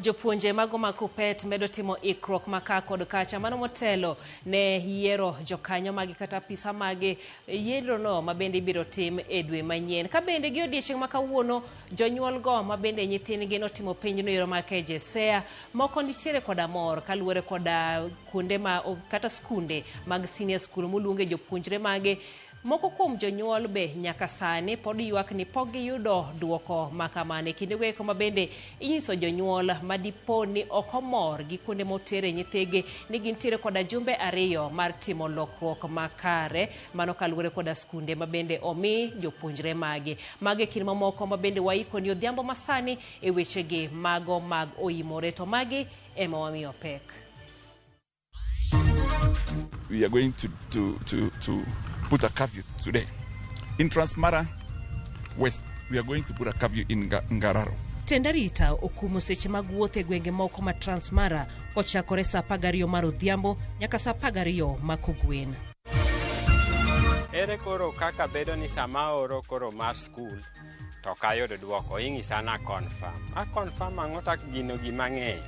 Jopuonje mago ma Kuppet medo timo ikruok ma ka kod kacha mano motelo ne yiero jokanyo magi kata apisa magi yierono ma bende ibiro tim e dwe manyien. Ka bende gi odiechieng' ma kawuono jonyuol go ma bende nyithindgi notimo penj no ero mar KJSEA moko nitiere koda mor kaluwore koda kuonde ma kata skunde mag senior school moluonge jopuonjre mage. Moko kuom jonyuol be nyaka sani pod ywak ni pok giyudo duoko ma kamano. E kindego eko ma bende inyiso jonyuol ma dipo ni ok omor gi kuonde motere nyithigi ni gintiere koda jumbe ariyo mar timo lokruok makare, mano kaluwore koda skunde ma bende omi jopuonjre magi. Mago e kind mamoko ma bende waiko ni odhiambo masani e wechegi mago mag oimore, to magi ema wamiyo pek. We are going to put a curfew today. In Transmara West, we are going to put a curfew in Ngararo. Tend arita okumo seche mag wuoth e gwenge moko ma Transmara kochakore saa 12 mar odhiambo nyaka saa 12 ma kogwen. Ere koro kaka bedo ni sama aoro koro mar skul to ok ayud dwoko, ing'isa na confirm. A confirm ang'o tak gino gima ang'eyo.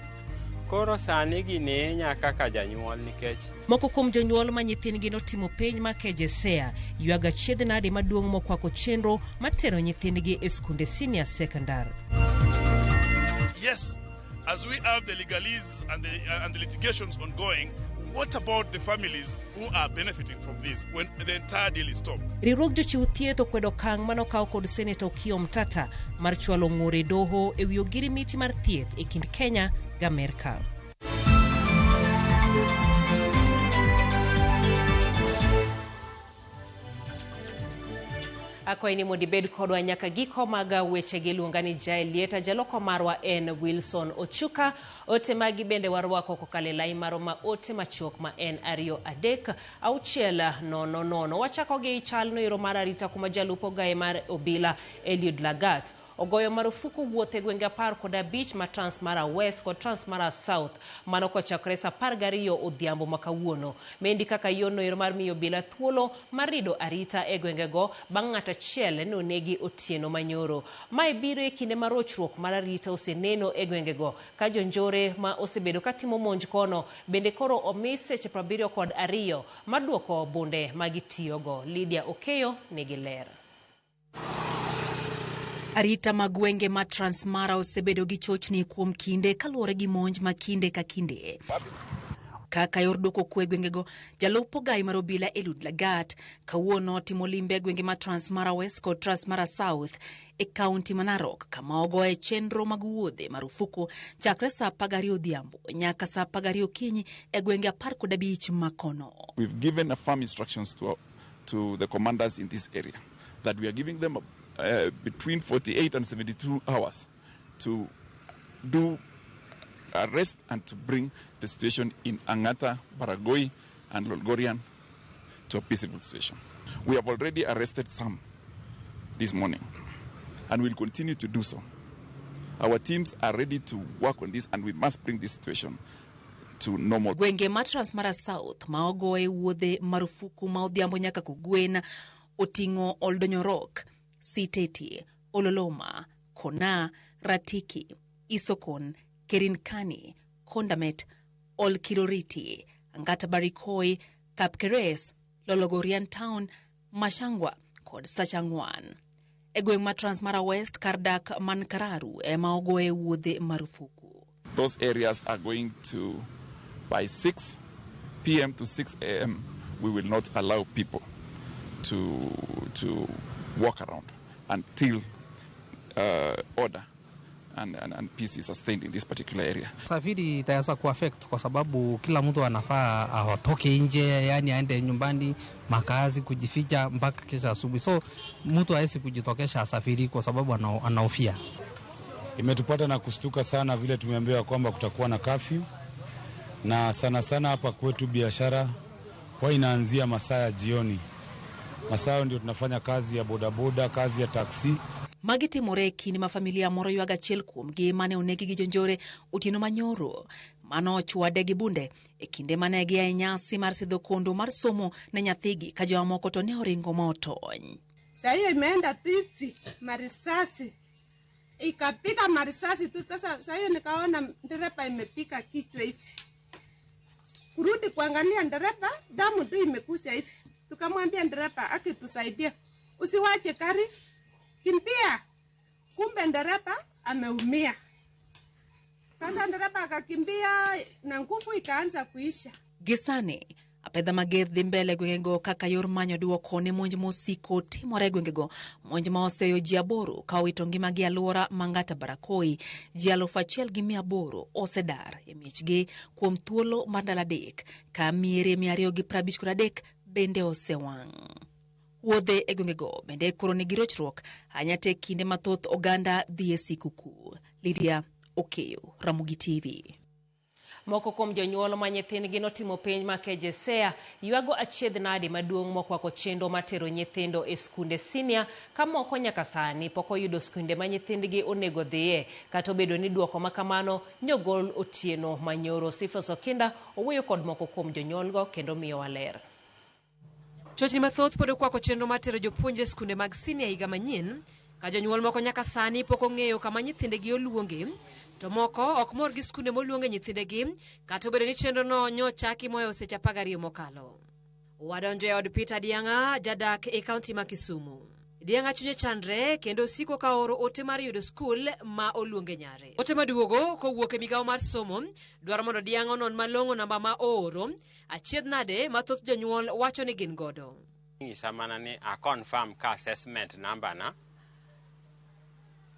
Koro sani gini hinya kaka janyuol nikech Moko kuom jonyuol ma nyithindgi notimo penj ma KJSEA ywago achiedh nade maduong' mokwako chenro mar tero nyithindgi e skunde senior secondary. Yes, as we have the legalese and the litigations ongoing, what about the families who are benefiting from this when the entire deal is stopped? Riwruog jochiw thieth okwedo okang' manokaw kod Seneta Okiya Omtatah mar chwalo ng'ur e doho e wi ogirimiti mar thieth e kind Kenya gi Amerka. Akwayi ni mondo ibed kodwa nyaka giko mag wechegi. Luonga ni Jael Lieta, jaloko marwa en Wilson Ochuka. Ote magi bende warwako kokalo e lai marwa ma ote machuok ma en 23600. Wachako gi chal noero mar arita kuma jalup ogaye mar obila Eliud Lagat ogoyo marufuku wuoth e gwenge 15 ma Transmara West kod Transmara South, mano kochakore saa 12 odhiambo ma kawuono. Mendi kaka yorno ero mar miyo obila thuolo mar rido arita e gwengego bang' ng'at achiel nonegi otieno manyoro. Mae biro e kinde ma rochruok mar arita oseneno e gwengego ka jonjore ma osebedo katimo monj kono bende koro omi seche 72 mar duoko bunde ma gitiyogo. Lydia Okeyo nigi ler. Arita mag gwenge ma Transmara osebedo gi chochni kuom kinde kaluwore gi monj ma kinde ka kinde. Kaka yor duoko kwe gwengego, jalup ogai mar obila Eliud Lagat kawuono otimo limbe e gwenge ma Transmara West kod Transmara South e kaunti ma Narok, kama ogoye chenro mag wuodhe marufuku chakre saa 12 odhiambo nyaka saa 12 okinyi e gwenge 15 makono. We've given a firm instructions to the commanders in this area that we are giving them between 48 and 72 hours to do arrest and to bring the situation in Angata, Baragoi, and Lolgorian to a peaceable situation. We have already arrested some this morning and will continue to do so. Our teams are ready to work on this and we must bring this situation to normal. Gwenge ma Transmara South ma ogoye wuodhe marufuku ma odhiambo nyaka kogwen oting'o Oldonyorok, Siteti, Ololoma, Kona, Ratiki, Isokon, Kerinkani, Kondamet, Olkiroriti, Angata Barikoi, Kapkeres, Lologorian Town, Mashangwa kod Sachang'wan. E gweng' ma Transmara West, kar dak man Kararu ema ogoye wuodhe marufuku. Those areas are going to, by 6 p.m. to 6 a.m., we will not allow people to walk around until order and peace is sustained in this particular area. Safiri itaweza kuaffect kwa sababu kila mtu anafaa atoke nje, yani aende nyumbani makazi kujificha mpaka kesho asubuhi. So mtu hawezi kujitokesha asafiri kwa sababu anahofia. Imetupata na kushtuka sana vile tumeambiwa kwamba kutakuwa na kafyu, na sana sana hapa kwetu biashara huwa inaanzia masaa ya jioni. Masaa ndio tunafanya kazi ya bodaboda, kazi ya taksi. Magi timore e kinde ma familia moro ywago achiel kuomgi mane onegi gi jonjore otieno manyoro mano ochwade gi bunde e kinde mane gia e nyasi mar sidho kondo mar somo ne nyathigi ka jomamoko to ne oringo ma otony. Saa hiyo imeenda hivi marisasi. Ikapiga marisasi tu. Sasa hiyo nikaona dereva imepiga kichwa hivi. Kurudi kuangalia dereva, damu tu imekuja hivi. Tukamwambia dereva akitusaidia, usiwache gari, kimbia. Kumbe dereva ameumia. Sasa dereva akakimbia na nguvu ikaanza kuisha. Gisani apedha mager dhi mbele gwengego kaka yor manyo duoko ne monj mosiko timore e gwengego. Monj ma oseyo ji 8 ka owito ngimagi e alwora ma Ngata Barakoi. Ji 1800 osedar e miechgi kuom thuolo mar ndalo 3 ka miere 253 bende osewang'. Wuodhe e gwengego bende koro nigi rochruok ahinya te kinde mathoth oganda dhi e sikuku. Lydia Okeyo, Ramogi TV. Moko kuom jonyuol ma nyithindgi notimo penj ma KJSEA ywago achiedh nadi maduong' mokwako chenro mar tero nyithindo e skunde sinia ka moko nyaka sani pok oyudo skunde ma nyithindgi onego dhiye kata obedo ni duoko ma kamano nyogol otieno manyoro. Sifos Okinda owuoyo kod moko kuom jonyuolgo kendo miyowa ler. Chochni mathoth pod okwako chenro mar tero jopuonjre e skunde mag sinia higa manyien ka jonyuol moko nyaka sani pok ong'eyo kama nyithindegi oluonge, to moko ok mor gi skunde moluonge nyithindegi kata obedo ni chenrono nyochaki moyo seche 12 mokalo. Wadonjo e od Peter Diang'a, jadak e kaunti ma Kisumu. Diang'a chunye chandre kendo osiko ka oro ote mar yudo skul ma oluonge nyare. Ote maduogo kowuok e migawo mar somo dwaro mondo Diang'a onon malong'o namba ma ooro, achiedh nade ma thoth jonyuol wacho ni gin godo. Ng'isa mana ni a confirm ka assessment number na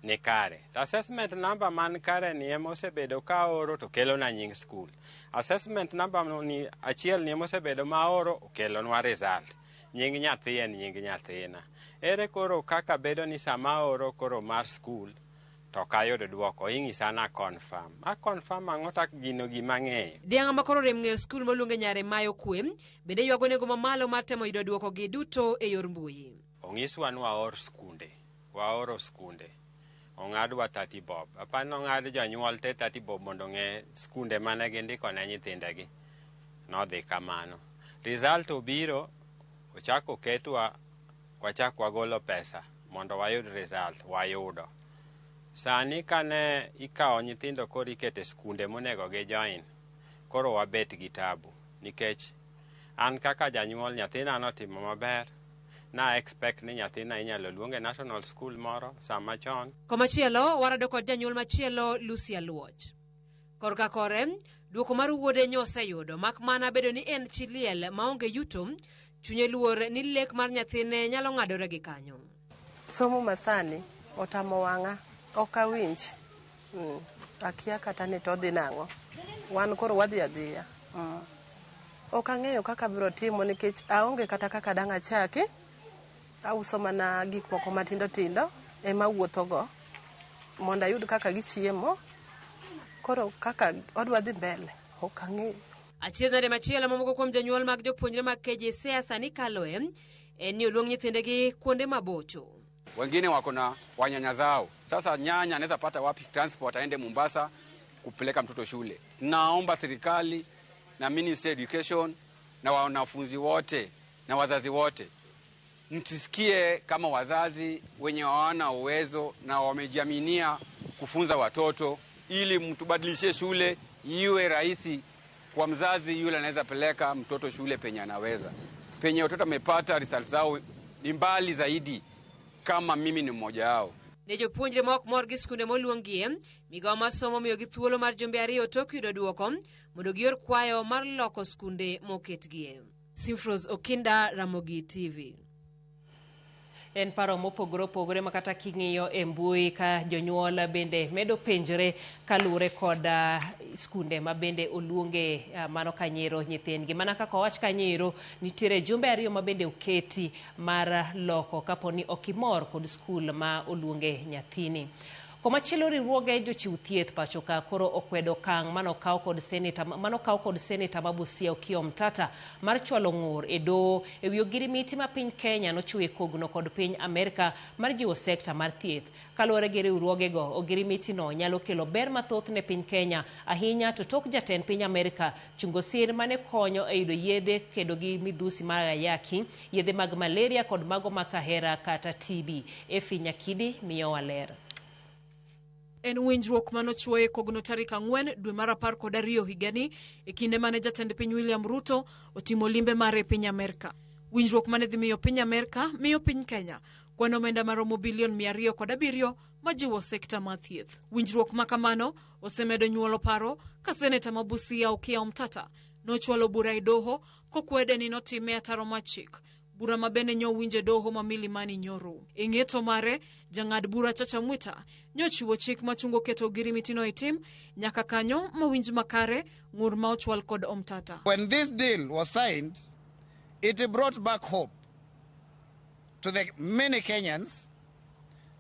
ni kare. To assessment number man kare ni ema osebedo ka aoro to kelona nying skul. Assessment number ni achiel ni ema osebedo ma aoro okelonwa result. Nying nyathi en nying nyathina. Ere koro kaka bedo ni sama aoro koro mar skul to ok ayudo duoko, ing'isa na confirm. A confirm ang'o to gino gima ang'eyo. Diang'a ma koro rem ng'eyo skul moluonge nyare Mayo Kwe bende ywago nengo mamalo mar temo yudo duoko gi duto e yor mbui. Ong'iswa ni waor skunde, waoro skunde. Ong'adwa 30 bob. Apani ong'ad jonyuol te 30 bob mondo ong'e skunde mane gindiko ne nyithindegi. Nodhi kamano. Result obiro, ochako oketwa, wachak wagolo pesa mondo wayud result, wayudo. Sani kane ikawo nyithindo koro ikete skunde monego gi join, koro wabet gi tabu. Nikech an kaka janyuol nyathina notimo maber, na expect ni nyathina inyalo luonge national school moro sama chon. Komachielo warado kod janyuol machielo Lucia Luoch. Korka kore, duoko mar wuode nyoseyudo mak mana bedo ni en chi liel maonge yuto, chunye luor ni lek mar nyathine nyalo ng'adore gi kanyo. Somo masani otamo wang'a, ok awinj. Akia kata ni to odhi nang'o. Wan koro wadhi adhiya. Ok ang'eyo kaka abiro timo nikech aonge kata kaka dang' achaki. Auso mana gik moko matindo tindo ema awuothogo mondo ayud kaka gichiemo. Koro kaka odwa dhi mbele ok ang'eyo. Achiedh nade machielo mamoko kuom jonyuol mag jopuonjre mag KJSEA sani kaloe en ni oluong nyithindegi kuonde mabocho. Wengine wako na wanyanya zao. Sasa nyanya anaweza pata wapi transport aende Mombasa kupeleka mtoto shule? Naomba serikali na Ministry of Education na wanafunzi wote na wazazi wote mtusikie kama wazazi wenye hawana uwezo na wamejiaminia kufunza watoto, ili mtubadilishie shule iwe rahisi kwa mzazi yule anaweza peleka mtoto shule penye anaweza. Penye watoto wamepata results zao ni mbali zaidi, kama mimi ni mmoja wao. Ne jopuonjre ma ok mor gi skunde moluongie, migawo mar somo miyogi thuolo mar jumbe 2 tok yudo duoko mondo gior kwayo mar loko skunde moketgie. Simfros Okinda, Ramogi TV. En paro mopogore opogore ma kata king'iyo e mbui ka jonyuol bende medo penjore kaluwore kod skunde ma bende oluonge mano kanyero nyithindgi. Mana kaka owach kanyero, nitiere jumbe 2 ma bende oketi mar loko kapo ni ok imor kod skul ma oluonge nyathini. Komachielo riwruoge jochiw thieth pacho ka koro okwedo okang' manokaw kod seneta ma Busia Okiya Omtata mar chwalo ng'ur e doho ewi ogirimiti ma piny Kenya nochiwo e kogno kod piny Amerka mar jiwo sekta mar thieth. Kaluwore gi riwruogego, ogirimiti no nyalo kelo ber mathoth ne piny Kenya ahinya to tok jatend piny Amerka chungo sir mane konyo e yudo yedhe kedo gi midhusi mar ayaki, yedhe mag malaria kod mago mag kahera kata TB. Efi Nyakidi miyowa ler. En winjruok manochuoye kogno tarik 4 dwe mar 12 higani e kinde mane jatend piny William Ruto otimo limbe mare e piny Amerka. Winjruok mane dhi miyo piny Amerka miyo piny Kenya kwan omenda maromo bilion 207 majiwo sekta mar thieth. Winjruok ma kamano osemedo nyuolo paro ka seneta ma Busia Okiya Omtata nochwalo bura e doho kokwede ni notime ataro mar chik. Bura ma bende nyowinjo e doho ma Milimani nyoro. E ng'eto mare, jang'ad bura Chacha Mwita nyochiwo chik machungo keto ogirimiti-no e tim nyaka kanyo mowinj makare ng'ur ma ochwal kod Omtata. When this deal was signed, it brought back hope to the many Kenyans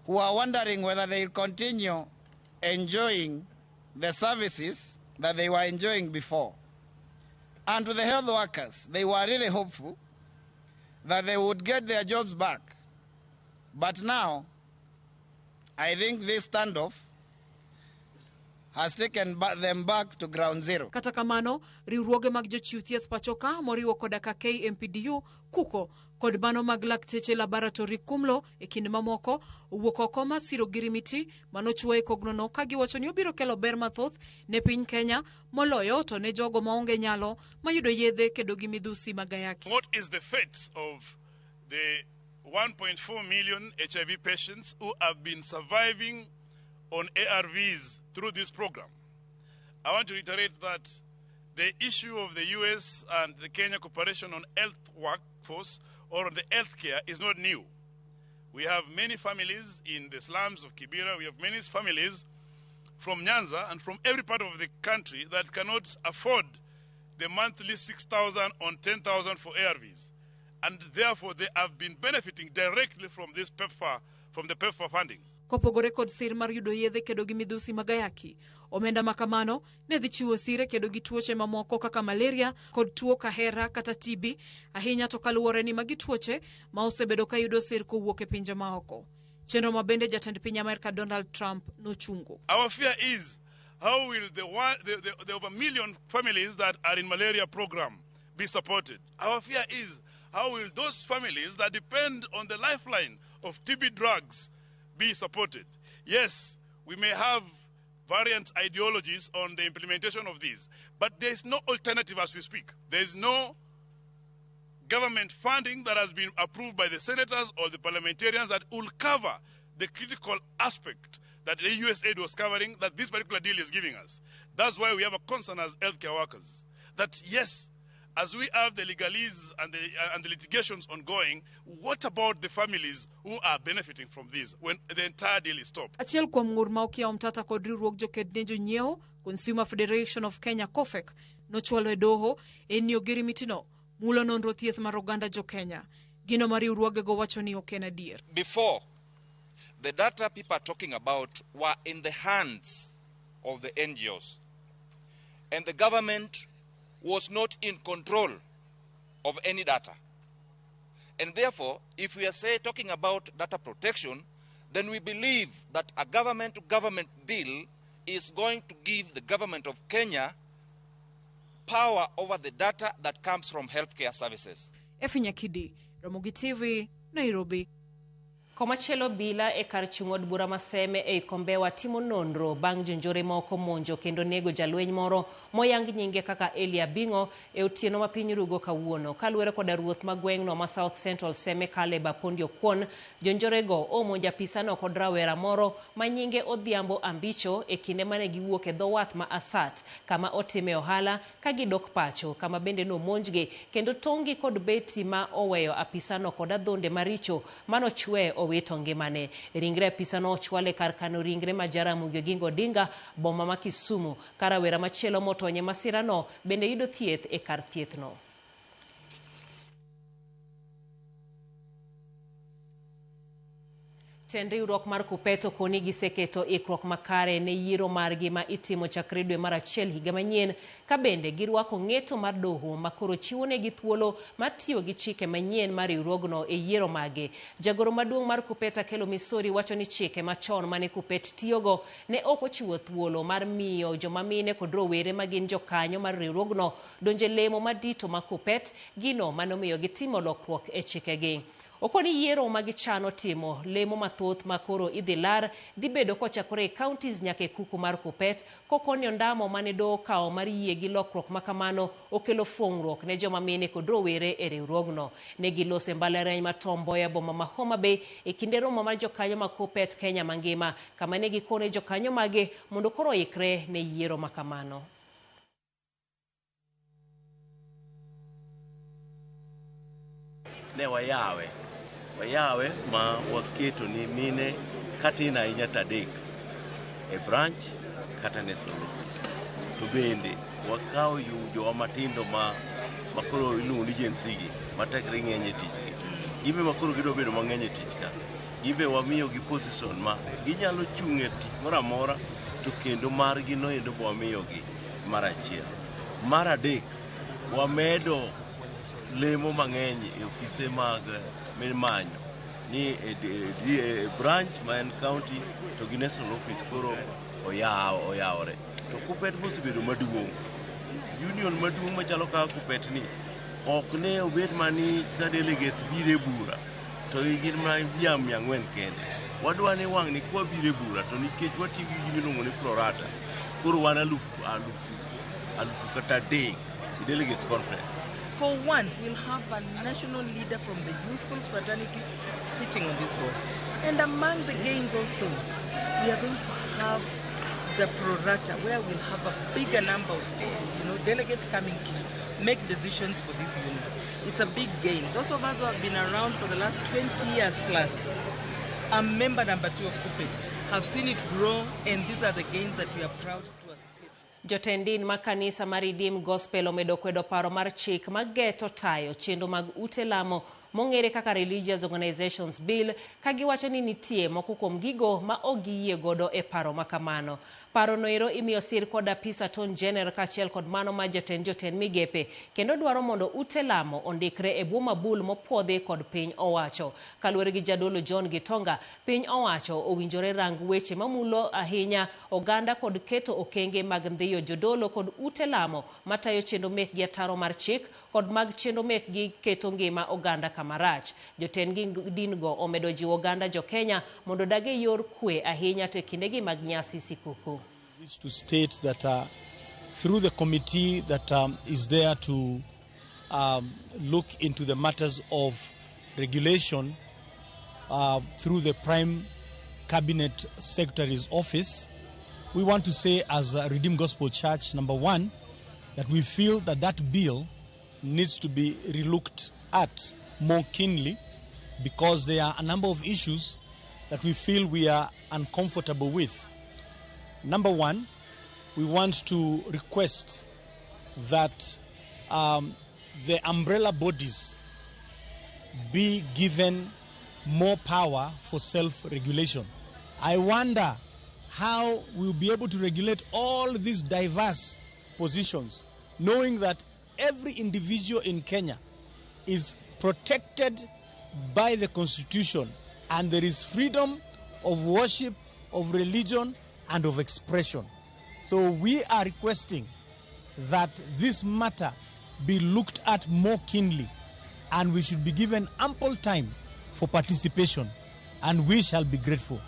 who are wondering whether they will continue enjoying the services that they were enjoying before. And to the health workers, they were really hopeful that they would get their jobs back. But now, I think this standoff has taken them back to ground zero. Kata kamano, riwruoge mag jochiw thieth pachoka moriwo koda ka KMPDU, KUKO kod mano mag lakteche laboratory Kumlo e kind mamoko owuok oko mar siro ogirimiti manochuoye kognono ka giwacho ni obiro kelo ber mathoth ne piny Kenya moloyo to ne jogo maonge nyalo mayudo yedhe kedo gi midhusi mag ayaki. What is the fate of the 1.4 million HIV patients who have been surviving on ARVs through this program? I want to reiterate that the issue of the US and the Kenya cooperation on health workforce or on the healthcare is not new. We have many families in the slums of Kibera. We have many families from Nyanza and from every part of the country that cannot afford the monthly 6,000 on 10,000 for ARVs. And therefore, they have been benefiting directly from this PEPFAR, from the PEPFAR funding. Kopogore kod sir mar yudo yedhe kedo gi midhusi mag ayaki, omenda ma kamano ne dhi chiwo sir e kedo gi tuoche mamoko kaka malaria kod tuo kahera kata TB, ahinya to kaluwore ni magi tuoche ma osebedo ka yudo sir kowuok e pinje maoko. Chenro ma bende jatend piny Amerka Donald Trump nochungo. Our fear is how will the over million families that are in malaria program be supported? Our fear is how will those families that depend on the lifeline of TB drugs be supported? Yes, we may have variant ideologies on the implementation of these, but there is no alternative as we speak. There is no government funding that has been approved by the senators or the parliamentarians that will cover the critical aspect that the USAID was covering, that this particular deal is giving us. That's why we have a concern as healthcare workers, that yes, as we have the legalese and the litigations ongoing, what about the families who are benefiting from this when the entire deal is stopped? Achiel kuom ng'ur ma Okiya Omtata kod riwruog joked ne jonyiewo Consumer Federation of Kenya COFEK nochwalo e doho en ni ogirimiti-no mulo nonro thieth mar oganda jo Kenya. Gino ma riwruogego wacho ni ok en adier. Before, the data people are talking about were in the hands of the NGOs, and the government was not in control of any data. And therefore, if we are talking about data protection, then we believe that a government-to-government deal is going to give the government of Kenya power over the data that comes from healthcare services. Effie Nyakidi, Ramogi TV, Nairobi. Komachielo bila e kar chung' od bura ma Seme ei Kombewa timo nonro bang' jonjore moko monjo kendo nego jalweny moro moyang nyinge kaka Elia Bingo e otieno ma piny rugo kawuono. Kaluwore koda ruoth ma gweng'no ma South Central Seme Caleb Apondi Okwon, jonjorego omonjo apisano kod rawera moro ma nyinge Odhiambo Ambicho e kinde mane giwuok e dho wath ma Asat kama otime ohala ka gidok pacho, kama bende nomonjgi kendo tong'gi kod beti ma oweyo apisano kod adhonde maricho manochwe owito ngimane. Ringre apisano ochwale kar kano ringre ma Jaramogi Oginga Odinga boma ma Kisumu. Ka rawera machielo motony e masirano bende yudo thieth e kar thiethno. Tend riwruok mar Kuppet okoni giseketo ikruok makare ne yiero margi ma itimo chakre dwe mar achiel higa manyien, ka bende girwako ng'eto mar doho ma koro chiwonegi thuolo mar tiyo gi chike manyien mar riwruogno e yiero mage. Jagoro maduong' mar Kuppet Akelo Misori wacho ni chike machon mane Kuppet tiyogo ne ok ochiwo thuolo mar miyo joma mine kod rowere ma gin jokanyo mar riwruogno donje lemo madito ma Kuppet, gino manomiyo gitimo lokruok e chikegi. Okoni yiero ma gichano timo lemo mathoth ma koro idhi lar dhi bedo kochakore e counties nyaka e kuku mar Kuppet kokoni ondamo mane doho okawo mar yie gi lokruok ma kamano okelo fuong'ruok ne joma mine kod rowere e riwruogno. Ne giloso e mbalariany ma Tom Mboya boma ma Homa Bay e kinde romo mar jokanyo ma Kuppet Kenya mangima kama ne gikone jokanyo mage mondo koro oikre ne yiero ma kamano. Ne wayawe, wayawe ma waketo ni mine katin ahinya to adek e branch kata national office. To bende wakawo jowa matindo ma makoro iluongo ni Gen Z gi ma tekre ng'eny e tich gi. Gin be makoro gidwa bedo mang'eny e tich ka. Gin be wamiyogi position ma ginyalo chung' e tich moro amora to kendo margi noendo be wamiyogi mar achiel. Mar adek, wamedo lemo mang'eny e ofise mag mimanyo ni e, e, e branch ma en county to gi national office koro oyawore. To Kuppet mosebedo maduong', union maduong' machalo kaka Kuppet ni ok ne obed mani ka delegates biro e bura to gin mana ji 400 kende. Wadwa ni wang' ni kwabiro e bura to nikech watiyo gi gima iluongo ni prorata, koro wan alufu alufu alufu kata adek e delegate conference. For once, we'll have a national leader from the youthful fraternity sitting on this board. And among the gains also, we are going to have the prorata, where we'll have a bigger number of delegates coming to make decisions for this union. It's a big gain. Those of us who have been around for the last 20 years plus, I'm member number 2 of Kuppet, have seen it grow, and these are the gains that we are proud to associate. Jotend din ma kanisa mar Redeemed Gospel omedo kwedo paro mar chik mageto tayo chenro mag ute lamo mong'ere kaka Religious Organizations Bill ka giwacho ni nitie moko kuom gigo ma ok giyie godo e paro ma kamano. Paro noero imiyo sir kod apis Attorney General kaachiel kod mano mar jatend jotend migepe kendo dwaro mondo ute lamo ondikre e bwo mabul mopuodhi kod piny owacho. Kaluwore gi jadolo John Gitonga, piny owacho owinjore rang weche mamulo ahinya oganda kod keto okenge mag ndhiyo jodolo kod ute lamo matayo chenro mekgi ataro mar chik kod mag chenro mekgi keto ngima oganda kamarach. Jotend din go omedo jiwo oganda jo Kenya mondo odag e yor kwe ahinya to e kindegi mag nyasi sikuku. Is to state that through the committee that is there to look into the matters of regulation through the Prime Cabinet Secretary's office, we want to say as a Redeemed Gospel Church, number one, that we feel that that bill needs to be relooked at more keenly because there are a number of issues that we feel we are uncomfortable with. Number one, we want to request that the umbrella bodies be given more power for self-regulation. I wonder how we'll be able to regulate all these diverse positions, knowing that every individual in Kenya is protected by the Constitution and there is freedom of worship, of religion, and of expression. So we are requesting that this matter be looked at more keenly and we should be given ample time for participation, and we shall be grateful.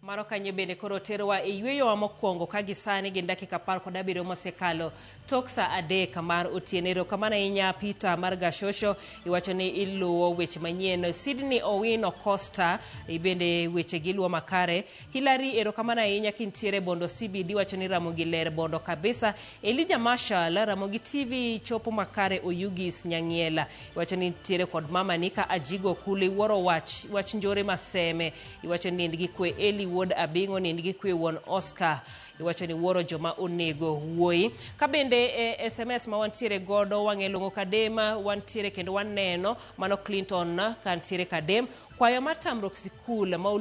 Mano kanyo bende koro terowa e yweyowa mokwongo ka gisani gin dakika 17 mosekalo tok sa 3 mar otieno. Erokamano ahinya Peter mar Gashosho, iwacho ni iluwo weche manyien. Sydney Owino Costa bende weche giluwo makare. Hilary, erokamano ahinya kintiere Bondo CBD, iwacho ni Ramogi ler Bondo kabisa. Elijah Marshall, Ramogi TV chopo makare. Oyugis Nyang'iela iwacho ni nitiere kod mama Nika Ajigo kule iwuoro wach wach njore maseme, iwacho ni nind gi kwe Eli wuod Abing'o, nind gi kwe wuon Oscar, iwacho ni wuoro joma onego wuoyi. Ka bende e SMS ma wantiere godo wang'e long'o Kadem wantiere kendo waneno mano Clinton kantiere Kadem kwayo mar tamruok sikul ma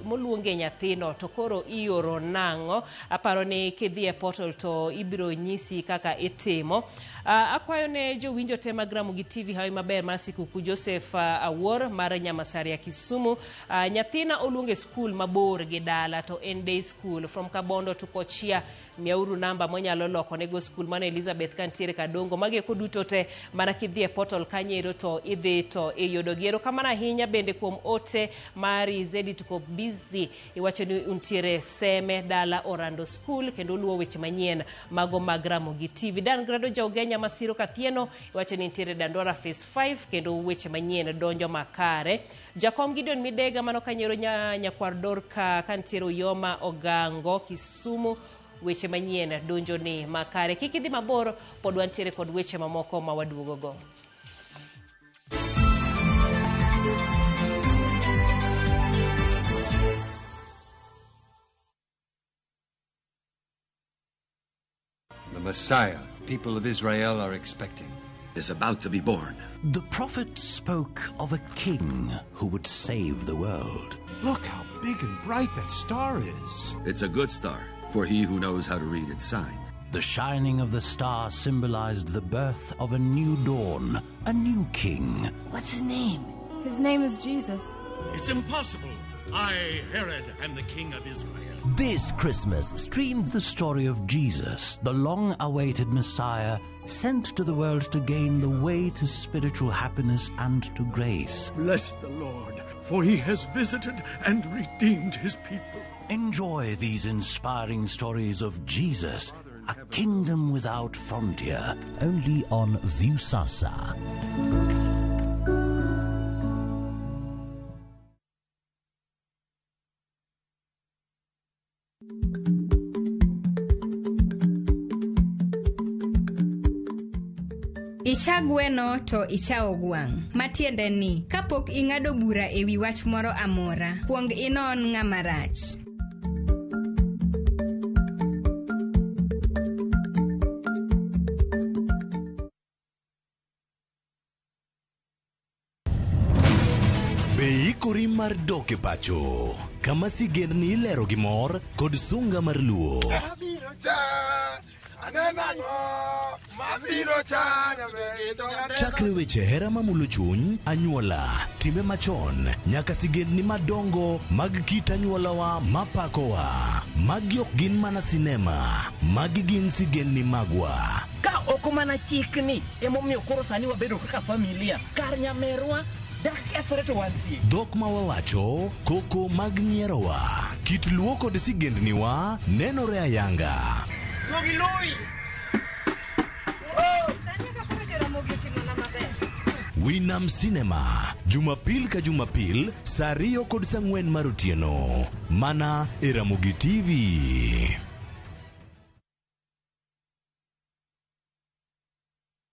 moluonge nyathino to koro ioro nang'o? Aparo ni kidhi e portal to ibiro nyisi kaka itimo. Akwayo ne jowinjo te mag Ramogi TV hawi maber mar sikuku. Joseph Awuor mar Nyamasaria Kisumu, nyathina oluonge skul mabor gi dala to en day school from Kabondo to Koch Ochia, miyauru namba monyalo loko nego skul. Mano Elizabeth kantiere Kadongo. Magi eko duto te mana kidhi e portal kanyo to idhi to iyudo gi. Erokamano ahinya bende kuom ote mari Zedi tuko busy, iwacho ni untiere Seme dala Orando School kendo uluwo weche manyien mago mag Ramogi TV. Dan Grado Jaugenya Masiro Kathieno iwacho ni nitiere Dandora Phase 5 kendo weche manyien donjo makare. Jakom Gideon Midega mano kanyero nyakwar Dorka kantiere Uyoma Ogango Kisumu, weche manyien donjo ni makare. Kik idhi mabor, pod wantiere kod weche mamoko ma waduogo go. The Messiah people of Israel are expecting is about to be born. The prophet spoke of a king who would save the world. Look how big and bright that star is. It's a good star for he who knows how to read its sign. The shining of the star symbolized the birth of a new dawn, a new king. What's his name? His name is Jesus. It's impossible. I, Herod, am the king of Israel. This Christmas, stream the story of Jesus, the long awaited Messiah, sent to the world to gain the way to spiritual happiness and to grace. Bless the Lord, for he has visited and redeemed his people. Enjoy these inspiring stories of Jesus, a kingdom without frontier, only on Viusasa. Icha gweno to ichawo gwang'. Matiende ni, kapok ing'ado bura e wi wach moro amora, kuong inon ng'ama rach. Be ikori mar dok e pacho kama sigendni ilero gi mor kod sunga mar luo? Chakre weche hera mamulo chuny, anyuola, time machon, nyaka sigendni madongo mag kit anyuolawa mapakowa. Magi ok gin mana sinema, magi gin sigendni magwa. Ka ok mana chikni emomiyo koro sani wabedo kaka familia kar nyamerwa dak kethore to wantie. Dhok ma wawacho, koko mag nyierowa, kit luo kod sigendniwa nenore ayanga. Winam Cinema, Jumapil ka Jumapil, saa 2 kod saa 4 mar otieno. Mana e Ramogi TV.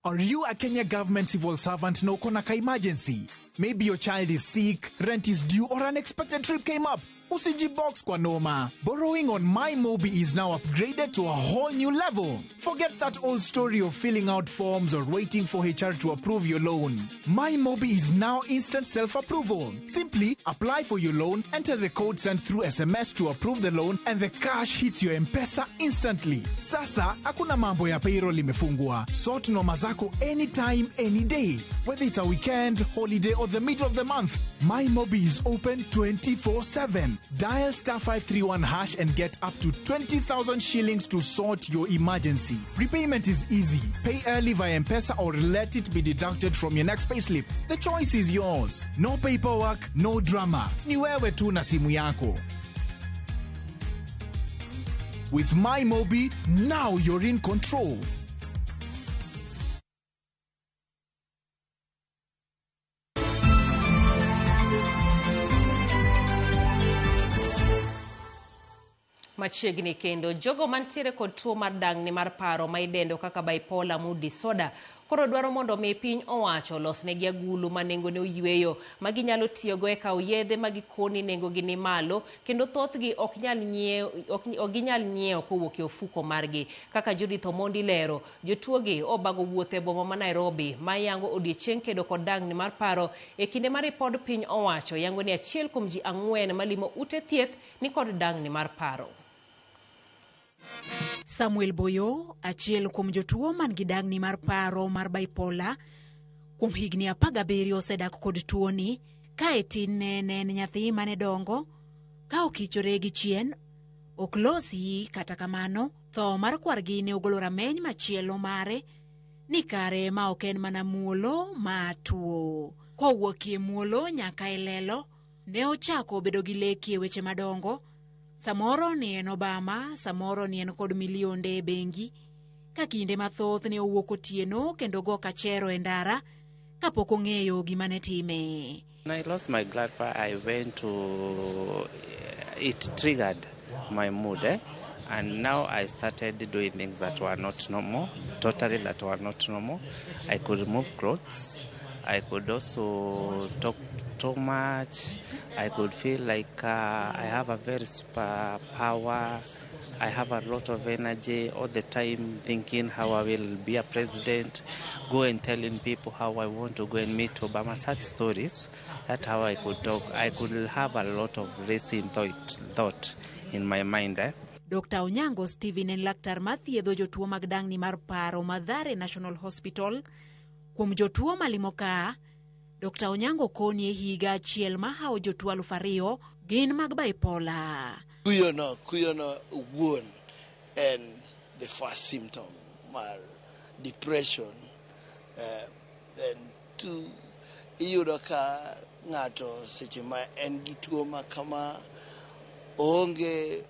Are you a Kenya government civil servant na uko na ka emergency? Maybe your child is sick, rent is due, or an unexpected trip came up. Usijibox kwa noma. Borrowing on MyMobi is now upgraded to a whole new level. Forget that old story of filling out forms or waiting for HR to approve your loan. MyMobi is now instant self-approval. Simply apply for your loan, enter the code sent through SMS to approve the loan, and the cash hits your M-Pesa instantly. Sasa, hakuna mambo ya payroll imefungwa. Sort noma zako anytime, any day. Whether it's a weekend, holiday, or the middle of the month, MyMobi is open 24/7. Dial *531# and get up to 20,000 shillings to sort your emergency. Repayment is easy. Pay early via M-Pesa or let it be deducted from your next payslip. The choice is yours. No paperwork, no drama. Ni wewe tu na simu yako. With MyMobi, now you're in control. Machiegni kendo jogo mantiere kod tuo mar dang'ni mar paro ma idendo kaka bipolar mood disorder koro dwaro mondo mi piny owacho olosnegi agulu ma nengone oyweyo ma ginyalo tiyogo e kawo yedhe ma gikoni nengogi ni malo kendo thothgi ok ginyal nyiewo kowuok e ofuko margi. Kaka Judith Omondi lero, jotuogi obago wuoth e boma ma Nairobi ma yango odiechieng' kedo kod dang'ni mar paro e kinde ma ripod piny owacho yango ni achiel kuom ji 4 malimo ute thieth ni kod dang'ni mar paro. Samuel Boyo, achiel kuom jotuo man gi dang'ni mar paro mar bipolar, kuom higni 17 osedak kod tuoni. Ka e tin ne en nyathi mane dongo, ka okichore gi chien, Ok losi kata kamano, tho mar kwargi ne ogolo rameny machielo mare ni kare ma ok en mana muolo ma tuo. Kowuok e muolo nyaka e lelo, ne ochako bedo gi leki e weche madongo. Samoro ni en Obama, samoro ni en kod milionde e bengi. Ka kinde mathoth ne owuok otieno kendo go kachero e ndara kapok ong'eyo gima ne time. When I lost my grandpa, I went to, it triggered my mood, eh? And now I started doing things that were not normal, totally that were not normal. I could remove clothes. I could also talk too much. I could feel like I have a very super power. I have a lot of energy all the time, thinking how I will be a president, go and telling people how I want to go and meet Obama, such stories. That's how I could talk. I could have a lot of racing thought in my mind. Eh? Dr. Onyango Stephen en laktar mathiedho jotuo mag dang'ni mar paro Mathare National Hospital. Kuom jotuo malimo ka, Dr. Onyango koni e higa achiel mahawo jotuo 2000 gin mag bipolar. Kuyono owuon en the first symptom mar depression. Then two, iyudo ka ng'ato seche ma en gi tuo ma kama oonge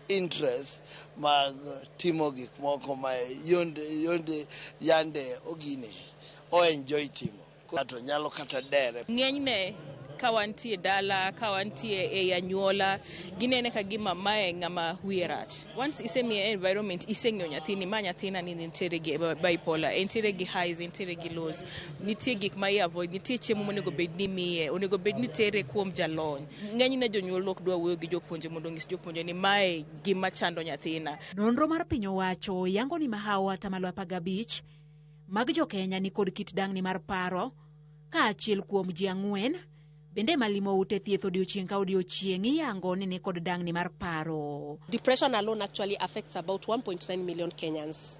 interest mag timo gik moko ma yonde yande ogine o enjoy timo. Ng'ato nyalo kata dere. Ng'enyne ka wantie dala, ka wantie e anyuola, ginene ka gima mae ng'ama wiye rach. Once isemiye environment, iseng'eyo nyathini, ma nyathina ni nitiere gi bipolar, entiere gi highs, entiere gi lows, nitie gik ma i avoid, nitie chiemo monego bed ni miye, onego bed ni tere kuom jalony. Ng'enyne jonyuol ok dwa wuoyo gi jopuonje mondo onyis jopuonje ni mae gima chando nyathina. Nonro mar piny owacho yango ni mahawo 15% mag jo-Kenya ni kod kit dang'ni mar paro, ka achiel kuom ji 4 bende malimo ute thieth odiochieng' ka odiochieng' iyango ni ni kod dang'ni mar paro. Depression alone actually affects about 1.9 million Kenyans.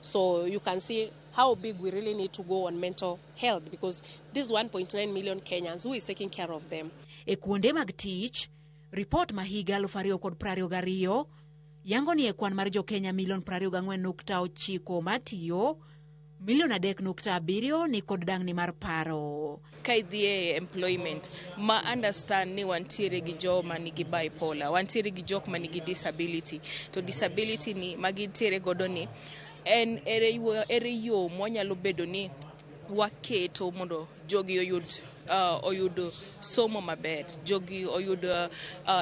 So you can see how big we really need to go on mental health, because this 1.9 million Kenyans, who is taking care of them? E kuonde mag tich, ripot ma higa 2022 yango ni e kwan mar jo-Kenya milion 24.9 matiyo, milion 3.7 ni kod dang'ni mar paro. Ka idhi e employment, ma understand ni wantiere gi joma nigi bipolar, wantiere gi jok ma nigi disability, to disability ni ma gintiere godo ni en ere yo mwanyalo bedo ni waketo mondo jogi oyud somo maber, jogi oyud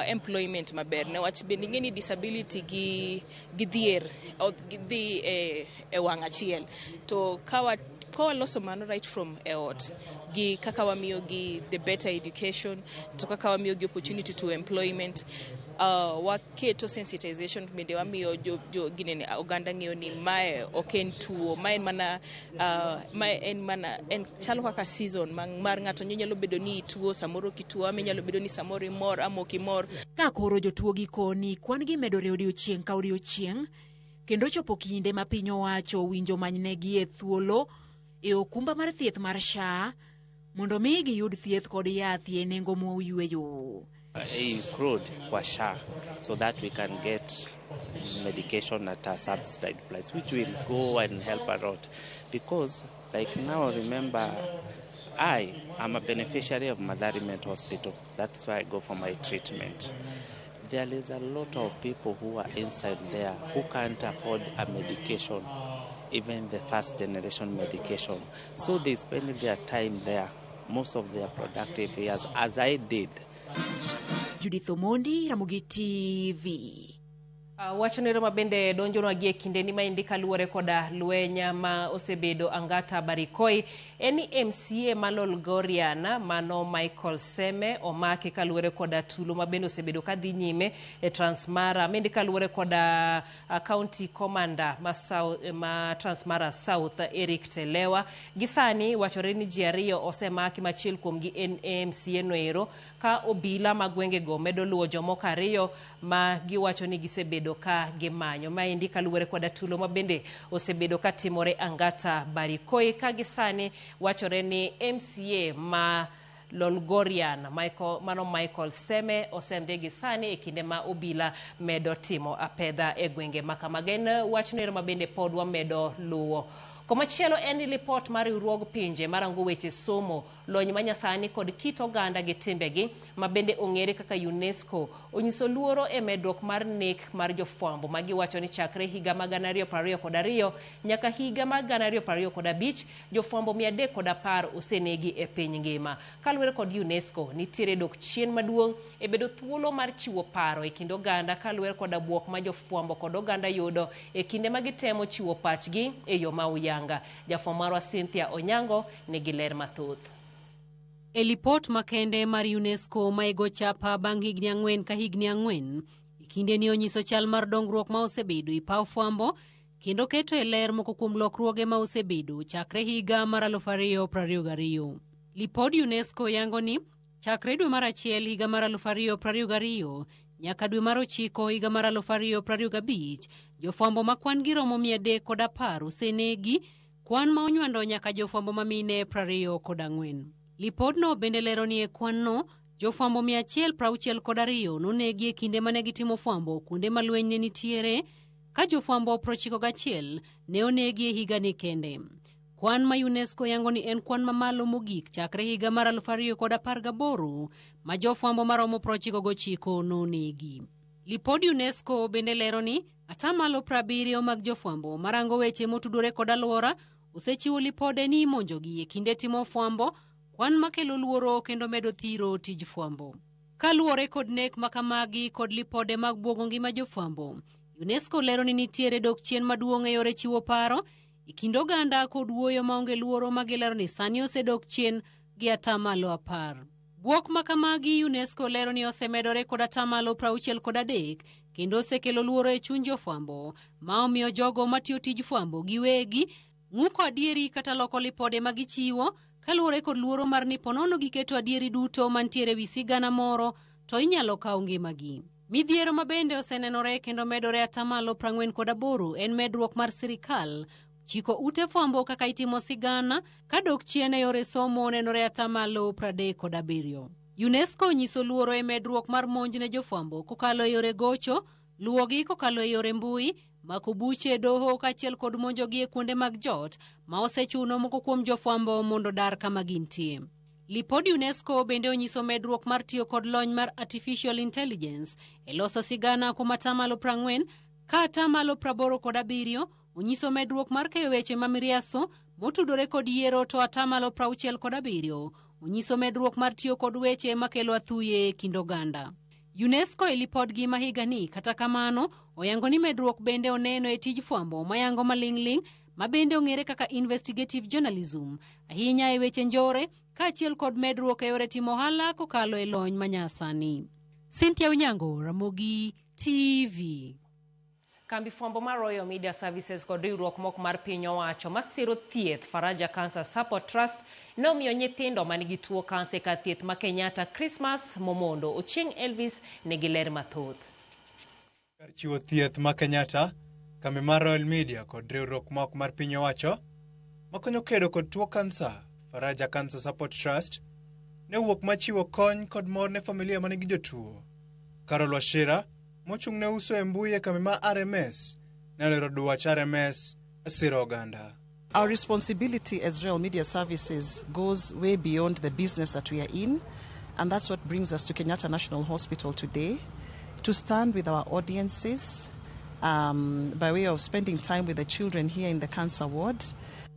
employment maber. Newach bende ing'e ni disability gi dhier dhi e wang' achiel. To ka waloso mano right from e ot, gi kaka wamiyo gi the better education, to kaka wamiyo gi opportunity to employment, waketo sensitization bende wamiyo jo ginene oganda ng'eyo ni mae ok en tuo, mae en mana en chalo kaka season mar ng'ato nyalo bedo ni ituo, samoro kituo, ama nyalo bedo ni samoro imor ama ok imor. Ka koro jotuo gi koni kwan gi medore odiochieng' ka odiochieng', kendo chopo kinde ma piny owacho winjo manynegi e thuolo e okumba mar thieth mar SHA mondo mi giyud thieth kod yath e nengo moyweyo. Include kwa SHA so that we can get medication at a subsidized price, which will go and help a lot. Because like now, remember, I am a beneficiary of Mathare Mental Hospital. That's why I go for my treatment. There is a lot of people who are inside there who can't afford a medication, even the first generation medication. So they spend their time there, most of their productive years, as I did. Judith Omondi, Ramogi TV. Wach nero mabende donjonwa gi e kindeni maendi kaluwore koda lweny ma osebedo Angata Barikoi en ni MCA ma Lolgorian mano Michael Seme omaki kaluwore koda tulo mabende osebedo kadhi nyime e Transmara mendi kaluwore koda County Commander ma Transmara South Eric Telewa. Gi sani wachore ni ji 2 osemaki, machiel kuomgi en MCA noero, ka obila mag gwengego medo luwo jomoko 2 ma giwacho ni gisebedo ka gimanyo. Maendi kaluwore koda tulo mabende osebedo katimore Angata Barikoi, ka gisani wachore ni MCA ma Lolgorian Michael, mano Michael Seme osendhi gi sani e kinde ma obila medo timo apedha e gwenge ma kamago. En wachno ero ma bende pod wamedo luwo. Komachielo en ni lipot mar riwruog pinje marango weche somo, lony manyasani kod kit oganda gi timbegi ma bende ong'ere kaka UNESCO onyiso luoro e medruok mar nek mar jofwambo ma giwacho ni chakre higa mag 2022 nyaka higa mag 2025 jofwambo 310 osenegi e piny ngima. Kaluwore kod UNESCO, nitiere dok chien maduong' e bedo thuolo mar chiwo paro e kind oganda kaluwore koda buok ma jofwambo kod oganda yudo e kinde ma gitemo chiwo pachgi e yo ma uyanga. Jafwambo marwa Cynthia Onyango nigi ler mathoth. E lipot makende mar UNESCO ma igo chapa bang' higni 4 ka higni 4, e kindeni onyiso chal mar dongruok ma osebedo e paw fwambo kendo keto e ler moko kuom lokruoge ma osebedo chakre higa mar 2022. Lipod UNESCO yango ni chakre dwe mar 1 higa mar 2022 nyaka dwe mar 9 higa mar 2025, jofwambo ma kwan gi romo 310 osenegi, kwan ma onywando nyaka jofwambo ma mine 24. Lipodno bende lero ni e kwan no jofwambo 162 nonegi e kinde mane gitimo fwambo kuonde ma lweny ne nitiere, ka jofwambo 91 ne onegi e higani kende. Kwan ma UNESCO yango ni en kwan mamalo mogik chakre higa mar 2018 ma jofwambo maromo 99 nonegi. Lipod UNESCO bende lero ni 70% mag jofwambo marango weche motudore kod alwora osechiwo lipode ni imonjogi e kinde timo fwambo, kwan makelo luoro kendo medo thiro tij fwambo. Kaluwore kod nek makamagi kod lipode mag buogo ngima jofwambo, UNESCO lero ni nitiere dok chien maduong' e yore chiwo paro e kind oganda kod wuoyo maonge luoro ma gilero ni sani osedok chien gi 10%. Bwok makamagi UNESCO lero ni osemedore kod 63% kendo osekelo luoro e chuny jofwambo ma omiyo jogo matiyo tij fwambo giwegi ng'uko adieri kata loko lipode ma gichiwo kaluwore kod luoro mar ni ponono giketo adieri duto mantiere wi sigana moro to inyalo kaw ngimagi. Midhiero ma bende osenenore kendo medore 48% en medruok mar sirikal chiko ute fwambo kaka itimo sigana kadok chien e yore somo nenore 37%. UNESCO onyiso luoro e medruok mar monj ne jofwambo kokalo e yore gocho, luwogi kokalo e yore mbui, mako buche e doho kaachiel kod monjogi e kuonde mag jot ma osechuno moko kuom jofwambo mondo dar kama gintie. Lipod UNESCO bende onyiso medruok mar tiyo kod lony mar artificial intelligence e loso sigana kuom 40% ka 87% onyiso medruok mar keyo weche ma miriaso motudore kod yiero to 67% onyiso medruok mar tiyo kod weche makelo athuye e kind oganda. UNESCO e lipodgi ma higani kata kamano oyango ni medruok bende oneno e tij fwambo mayango maling'ling' ma bende ong'ere kaka investigative journalism ahinya e weche njore kaachiel kod medruok e yore timo ohala kokalo e lony manyasani. Cynthia Onyango, Ramogi TV. Kambi fwambo mar Royal Media Services kod riwruok moko mar piny owacho masiro thieth Faraja Cancer Support Trust ne omiyo nyithindo manigi tuo kansa e kar thieth ma Kenyatta Christmas momondo. Ochieng' Elvis nigi ler mathoth. Kar chiwo thieth ma Kenyatta, kambi mar Royal Media kod riwruok moko mar piny owacho makonyo kedo kod tuo kansa Faraja Cancer Support Trust ne owuok machiwo kony kod mor ne familia manigi jotuo. Carol Wachira mochung' ne uso e mbui e kambi mar RMS ne olero dwach RMS siro oganda. Our responsibility as Royal Media Services goes way beyond the business that we are in, and that's what brings us to Kenyatta National Hospital today, to stand with our audiences by way of spending time with the children here in the cancer ward.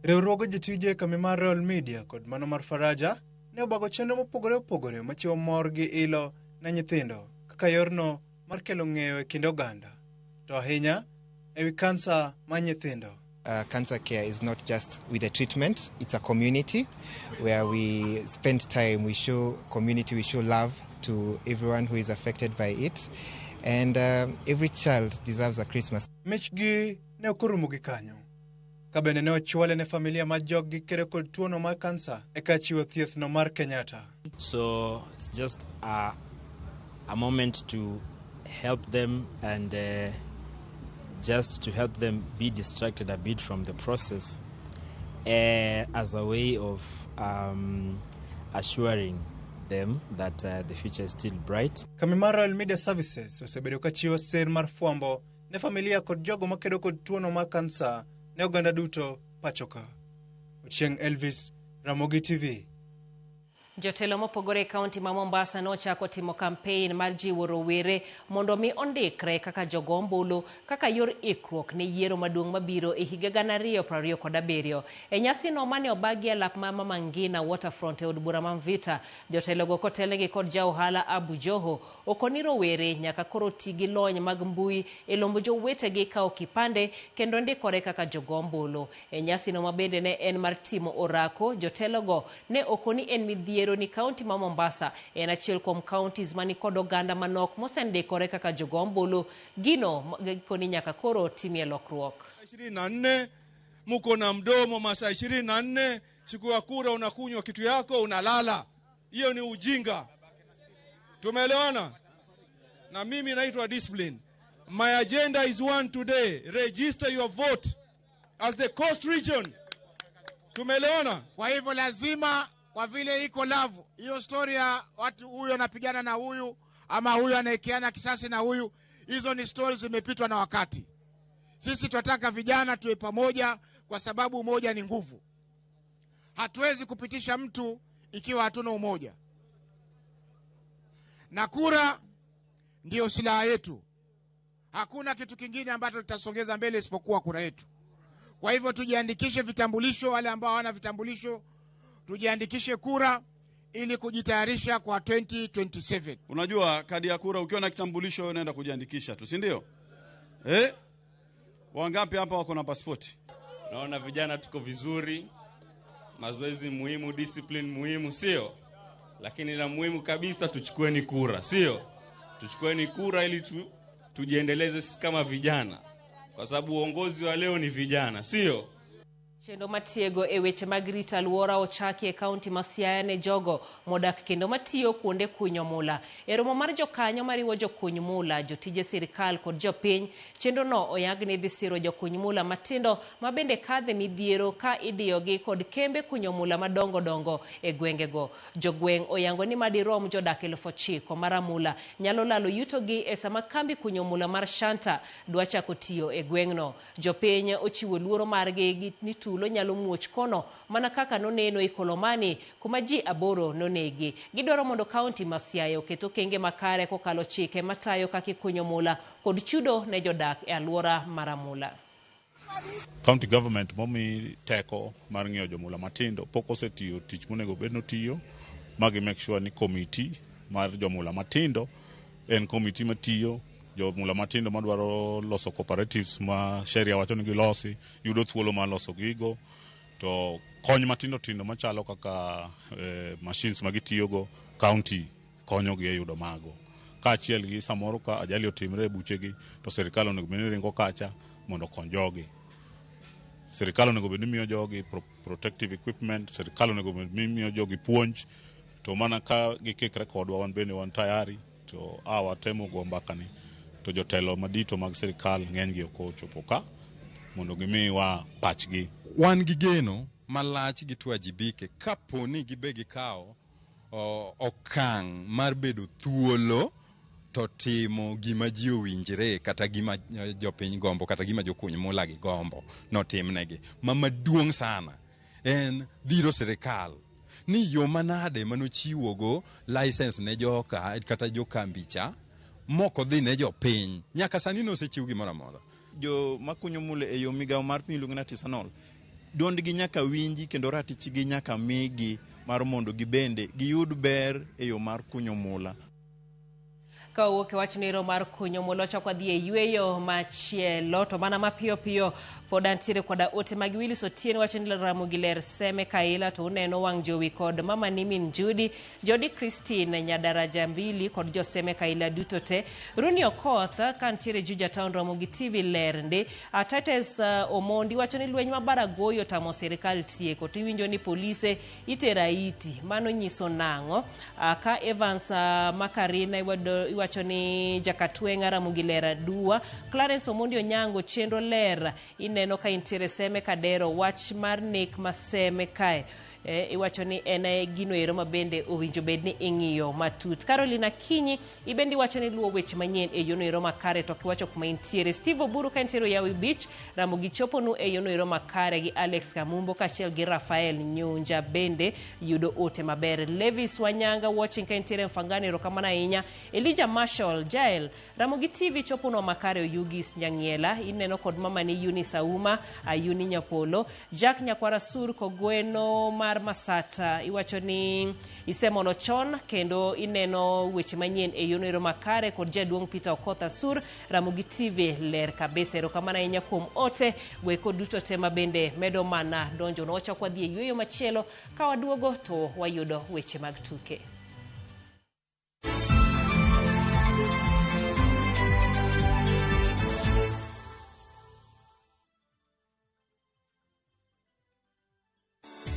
Riwruogo jotije e kambi mar Royal Media kod mano mar Faraja ne obago chenro mopogore opogore machiwo mor gi ilo ne nyithindo kaka yorno mar kelo ng'eyo e kind oganda, to ahinya ewi kansa mar nyithindo. Cancer care is not just with the treatment, it's a community where we spend time, we show community, we show love to everyone who is affected by it. And every child deserves a Christmas. Michgi ne ok orumo gi kanyo. Ka bende ne ochwale ne familia ma joggi kedo kod tuono mar kansa eka chiwo thieth no mar Kenyatta. So it's just a moment to help them and just to help them be distracted a bit from the process as a way of assuring them that the future is still bright. Kambi mar Royal Media Services osebedo ka chiwo sir mar fwambo ne familia kod jogo makedo kod tuono mar kansa ne oganda duto pachoka. Ochieng Elvis, Ramogi TV. Jotelo mopogore e kaunti ma Mombasa nochako timo kampein mar jiwo rowere mondo mi ondikre kaka jogo ombulu kaka yor ikruok ne yiero maduong' mabiro e higa 2027. E nyasino mane obagi e lap ma Mama Ngina Waterfront e od bura ma Mvita, jotelogo kotelnegi kod ja ohala Abu Joho okoni rowere nyaka koro ti gi lony mag mbui e lombo jowetegi kawo kipande kendo ndikore kaka jogo ombulu. E nyasino ma bende ne en mar timo orako, jotelogo ne okoni en midhiero ni kaunti ma Mombasa en achiel kuom counties mani kod oganda manok mosendikore kaka jogo ombulu, gino gikoni nyaka koro timie lokruok. 24 muko na mdomo masaa 24, siku ya kura unakunywa kitu yako unalala. Hiyo ni ujinga. Tumeelewana? Na mimi naitwa discipline. My agenda is one today. Register your vote as the Coast Region. Tumeelewana? Kwa hivyo lazima, kwa vile iko lavu hiyo story ya watu huyu anapigana na huyu ama huyu anaekeana kisasi na huyu, hizo ni stories zimepitwa na wakati. Sisi tunataka vijana tuwe pamoja, kwa sababu umoja ni nguvu. Hatuwezi kupitisha mtu ikiwa hatuna umoja. Na kura ndiyo silaha yetu. Hakuna kitu kingine ambacho tutasongeza mbele isipokuwa kura yetu. Kwa hivyo tujiandikishe vitambulisho, wale ambao hawana vitambulisho tujiandikishe kura ili kujitayarisha kwa 2027. Unajua kadi ya kura ukiwa na kitambulisho unaenda kujiandikisha tu, si ndio? Wangapi hapa wako na pasipoti? Naona vijana tuko vizuri. Mazoezi muhimu, discipline muhimu, sio? Lakini la muhimu kabisa tuchukueni kura, sio? Tuchukueni kura ili tujiendeleze sisi kama vijana. Kwa sababu uongozi wa leo ni vijana, sio? Chenro matiego e weche mag rito alwora ochaki e kaunti ma Siaya ne jogo modak kendo matiyo kuonde kunyo mula. E romo mar jokanyo mariwo jokuny mula, jotije sirikal kod jopiny, chenro no oyang ni dhi siro jokuny mula matindo ma bende kadhe midhiero ka idiyogi kod kembe kunyo mula madongo dongo e gwengego. Jogweng' oyango ni madirom jodak 9,000 mar Amula nyalo lalo yutogi e sama kambi kunyo mula mar Shanta dwa chako tiyo e gweng'no. Jopiny ochiwo luoro margi ni tulo nyalo muoch kono mana kaka noneno e Ikolomani kuma ji 8 nonegi. Gidwaro mondo kaunti ma Siaya oket okenge makare kokalo chike matayo kaka ikunyo mula kod chudo ne jodak e alwora mar Amula. County government momi teko mar ng'iyo jomula matindo pok osetiyo tich monego bed notiyo magi make sure ni committee mar jomula matindo en committee matiyo. Jomula matindo madwaro loso cooperatives ma sheria wacho ni gilosi yudo thuolo mar loso gigo, to kony matindo tindo machalo kaka machines ma gitiyogo county konyogi e yudo mago. Kaachiel gi samoro ka ajali otimre e buchegi to sirikal onego bed ni ringo kacha mondo okony jogi. Sirikal onego bed ni miyo jogi protective equipment, sirikal onego bed ni miyo jogi puonj, to mana ka gikikre kodwa wan bende wan tayari to a watemo go mbakani to jotelo madito mag sirikal ng'enygi ok ochopo ka mondo gimiwa pachgi. Wan gi geno malach gi tuwajibike kapo ni gibe gikawo okang' mar bedo thuolo to timo gima ji owinjre kata gima jopiny gombo kata gima jokuny mula gi gombo notimnegi. Ma maduong' sana en dhiro sirikal ni yo manade manochiwogo license ne joka kata jokambi cha moko dhi ne jopiny. Nyaka sani nosechiw gimoro amora. Jo makunyo mula e yo migawo mar piny iluongo ni artisanal, duondgi nyaka winji kendo ratichgi nyaka migi mar mondo gibende giyud ber e yo mar kunyo mula. Ka owuok e wach nero mar kunyo mula, wachako wadhi e yweyo machielo, to mana mapiyo piyo pod antiere koda ote mag Willis Otieno wacho ni Ramogi ler Seme Kaila to uneno wang' jowi kod mama ni min Judy, Jody Christine Nyadaraja Mbili kod Joseme Kaila duto te. Runi Okoth ka ntiere Juja Town Ramogi TV ler ndi. Titus Omondi wacho ni lweny ma Baragoyo tamo sirikal tieko to iwinjo ni polise itero Haiti, mano nyiso nang'o? Ka Evans Makarina iwacho ni Jakatweng'a Ramogi ler aduwa. Clarence Omondi Onyango chenro ler ineno ka intiere Seme Kadero wach mar nek ma Seme kae. Iwacho ni en gino ero ma bende owinjo bed ni ing'iyo matut. Carolina Kinyi ibende iwacho ni luwo weche manyien e yono ero makare to kiwacho kuma intiere. Steve Oburu ka intiere Oyawi Beach, Ramogi choponu e yono ero makare gi Alex Kamumbo kaachiel gi Rafael Nyunja bende yudo ote maber. Levis Wanyanga watching ka intiere Mfangano, erokamano ahinya. Elijah Marshall Jael, Ramogi TV choponwa makare Oyugis Nyang'iela, ineno kod mamani Eunice Auma, Ayuni Nyapolo, Jack Nyakwara Sur Kogweno mar Masata, iwacho ni isemono chon kendo ineno weche manyien e yono ero makare kod jaduong' Peter Okoth Asur. Ramogi TV ler kabisa, erokamano ahinya kuom ote weko duto te ma bende medo mana donjo. Wachako wadhi e yueyo machielo, ka waduogo to wayudo weche mag tuke.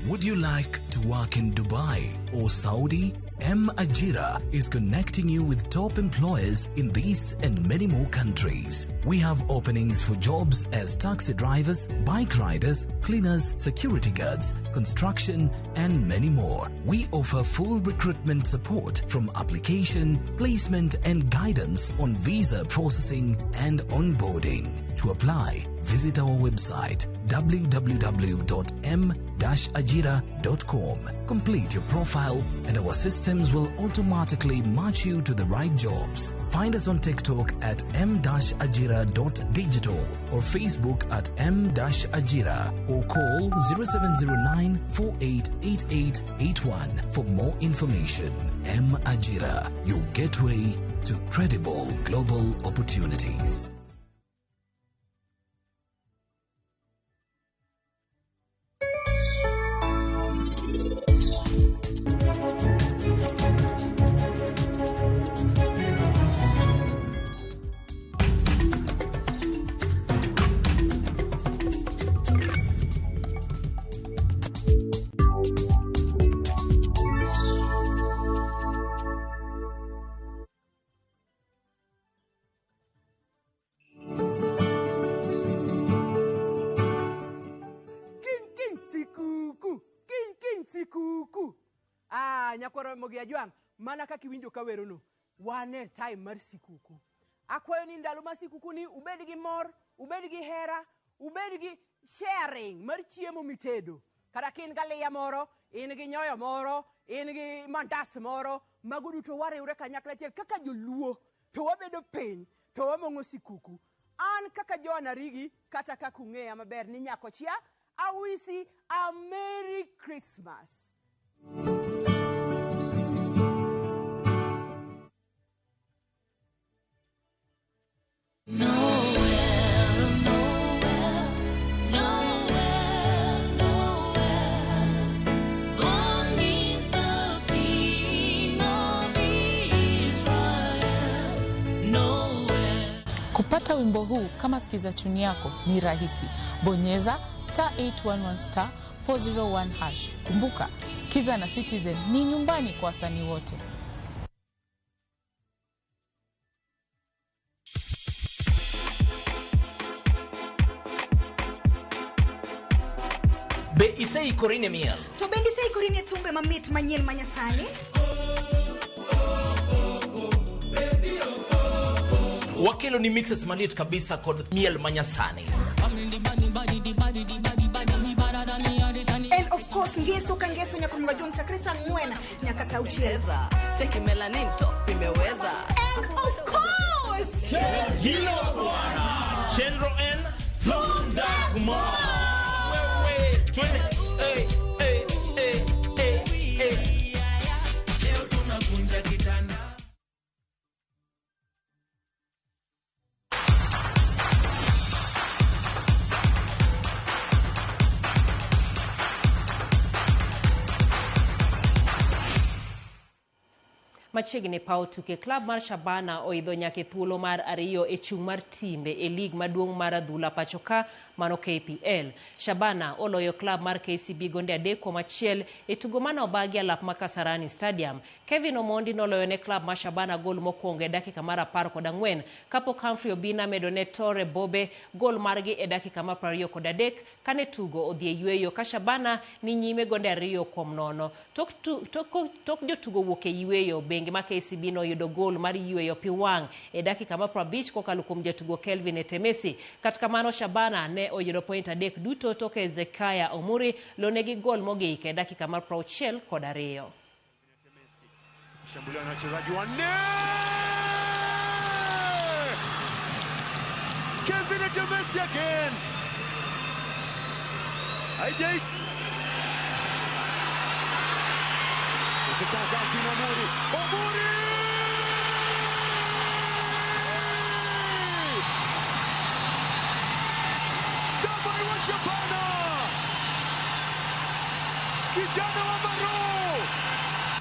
Would you like to work in Dubai or Saudi? M Ajira is connecting you with top employers in these and many more countries. We have openings for jobs as taxi drivers, bike riders, cleaners, security guards, construction, and many more. We offer full recruitment support from application, placement, and guidance on visa processing and onboarding. To apply, visit our website www.m-ajira.com. Complete your profile and our systems will automatically match you to the right jobs. Find us on TikTok at m-ajira.digital or Facebook at m-ajira or call 0709 488881 for more information. M Ajira, your gateway to credible global opportunities. Sikuku kiny kiny sikuku. Nyakwaro Ramogi Ajwang', mana kaka iwinjo ka werono, wan e time mar sikuku. Akwayo ni ndalo ma sikuku ni ubed gi mor, ubed gi hera, ubed gi sharing mar chiemo mitedo. Kata ka in galiya moro, in gi nyoyo moro, in gi mandas moro, mago duto wariwre kanyakla achiel kaka joluo, to wabedo piny, to wamong'o sikuku. An kaka Joan Arigi, kata kaka ung'eya maber ni Nyakochia, awisi a Merry Christmas. Kupata wimbo huu kama sikiza tune yako ni rahisi. Bonyeza star 811 star 401 hash. Kumbuka, Sikiza na Citizen ni nyumbani kwa wasanii wote. Be iseikori ne miel? To bende iseikori ne thumbe mamit manyien manyasani? Wakelo ni mixes maliet kabisa kod miel manyasani. And of course, ngeso ka ngeso nyaka mgajung chakre saa 4 nyaka saa 6. Cheki melanin top imeweza. And of course, Hilo bwana. Chenro N Londa Kumar. Wewe twende. Hey hey hey hey hey. Leo tunakunja kitanda. Machiegni paw tuke, klab mar Shabana oidho nyaka e thuolo mar ariyo e chung' mar timbe e lig maduong' mar adhula pachoka mano KPL. Shabana oloyo klab mar KCB gonde 3-1 e tugo mane obagi alap ma Kasarani Stadium. Kevin Omondi noloyo ne klab mar Shabana gol mokwongo e dakika mar 14 kapok Humphrey Obina medo ne Tore Bobe gol margi e dakika mar 23 kane tugo odhi e yweyo ka Shabana ni nyime gonde 2-0. Tok jotugo wuok e yweyo, bengi ma KCB noyudo gol mar yweyo pi wang' e dakika mar 50 kokalo kuom jatugo Kelvin Etemesi. Kata kamano Shabana ne oyudo point 3 duto tok Hezekiah Omuri lonegi gol mogik e dakika mar 62. Shambuliwa na wachezaji wanne. Kelvin Etemesi again. Haijai. Kelvin Omuri. Omuri! Starboy wa Shabana. Kijana wa Maro.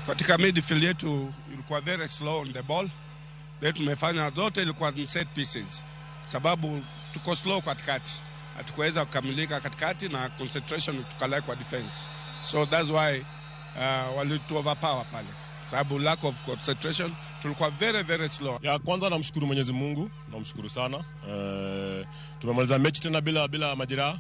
Katika midfield yetu ilikuwa very slow on the ball. Then tumefanya zote ilikuwa ni set pieces. Sababu tuko slow katikati. Hatukuweza kukamilika katikati na concentration tukalai kwa defense. So that's why walitu overpower pale. Sababu lack of concentration tulikuwa very very slow. Ya kwanza namshukuru Mwenyezi Mungu, namshukuru sana. Tumemaliza mechi tena bila majeraha.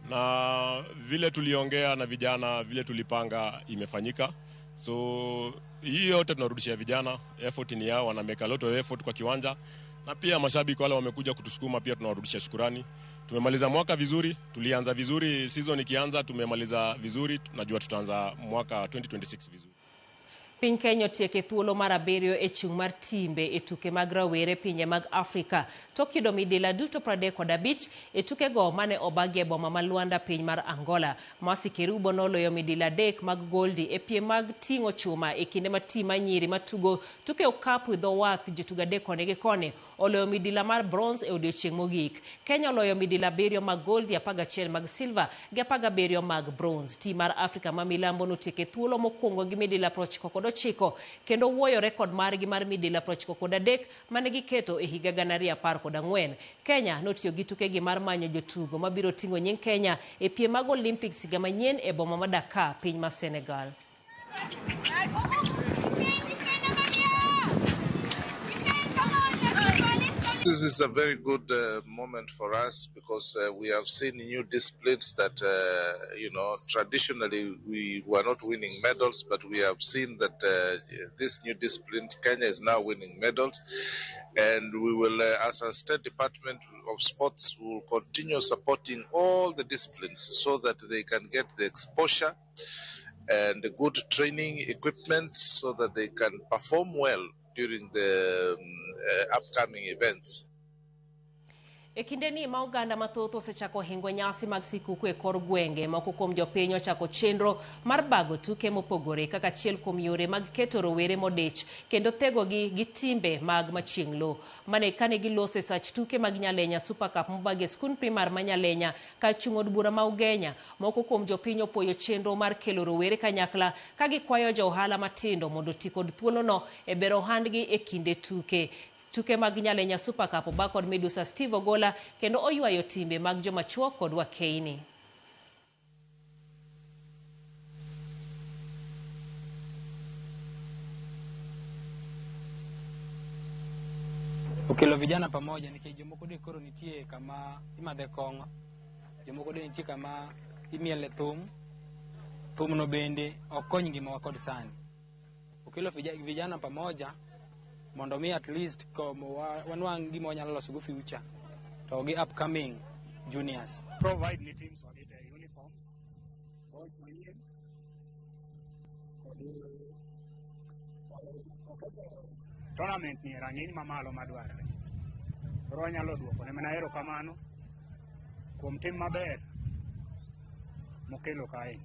Na vile tuliongea na vijana, vile tulipanga imefanyika. So hii yote tunarudishia vijana, effort ni yao, wana make a lot of effort kwa kiwanja. Na pia mashabiki wale wamekuja kutusukuma, pia tunawarudishia shukurani. Tumemaliza mwaka vizuri, tulianza vizuri, season ikianza tumemaliza vizuri, tunajua tutaanza mwaka 2026 vizuri. Piny Kenya otieko e thuolo mar 7 e chung' mar timbe e tuke mag rawere pinje mag Afrika tok yudo midila duto 35 e tukego mane obagi e boma ma Luanda piny mar Angola. Mercy Kerubo noloyo midila 3 mag goldi e piem mag ting'o chuma e kinde ma tim ma nyiri matugo tuke okapu e dho wath jotugo 3 koni gi koni oloyo midila mar bronze e odiechieng' mogik. Kenya oloyo midila 7 mag goldi, 11 mag silver gi 17 mag bronze. Tim mar Afrika ma milambo notieko e thuolo mokwongo gi midila 99 kendo wuoyo rekod margi mar midila 93 mane giketo e higa 2014. Kenya notiyo gi tukegi mar manyo jotugo mabiro ting'o nying Kenya e piem mag Olympics higa manyien e boma ma Dakar piny ma Senegal. This is a very good moment for us because we have seen new disciplines that, traditionally we were not winning medals, but we have seen that this new discipline, Kenya is now winning medals. And we will, as a State Department of Sports, will continue supporting all the disciplines so that they can get the exposure and the good training equipment so that they can perform well during the upcoming events. E kinde ni ma oganda mathoth osechako hingo nyasi mag sikuku e kor gwenge, moko kuom jopiny ochako chenro mar bago tuke mopogore kaka achiel kuom yore mag keto rowere modich kendo thegogi gi timbe mag machieng' lo. Mane kane giloso e sach tuke mag Nyalenya Super Cup mobagi e skund primar ma Nyalenya kar chung' od bura ma Ugenya, moko kuom jopiny opoyo chenro mar kelo rowere kanyakla ka gikwayo jo ohala matindo mondo oti kod thuolono e bero ohandgi e kinde tuke. Tuke mag Nyalenya Super Cup oba kod midusa Steve Ogola kendo oywayo timbe mag joma chuo kod wakeini. Okelo vijana pamoja nikech jomoko de koro nitie kama imadhe kong'o, jomoko de nitie kama imiele thum, thumno bende ok kony ngimawa kod sani. Okelo vijana pamoja mondo mi at least wanwang' gima wanyalo loso go future to gi upcoming juniors. Provide ni teams wagite uniforms, boys manyien, kod tournament ni rang'iny mamalo madwarore. Koro wanyalo duoko ne mana erokamano kuom tim maber mokelo kae.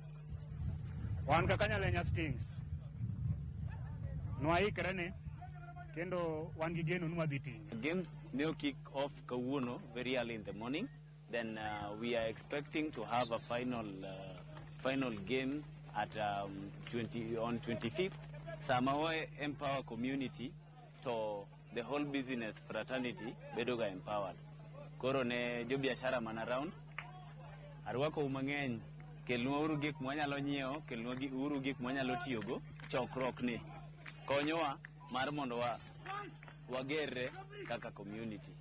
Wan kaka Nyalenya Stings nwaikre ne kendo wan gi geno ni wadhi ting'e. Games ne kick off kawuono very early in the morning. Then we are expecting to have a final game at on 25th. Sama wa empower community to the whole business fraternity bedo ga empowered. Koro ne jobiashara man around, arwakou mang'eny, kelnwa uru gik mwanyalo nyiewo, kelnwa uru gik mwanyalo tiyogo. Chokruok ni konyowa mar mondo wa wagerre kaka community.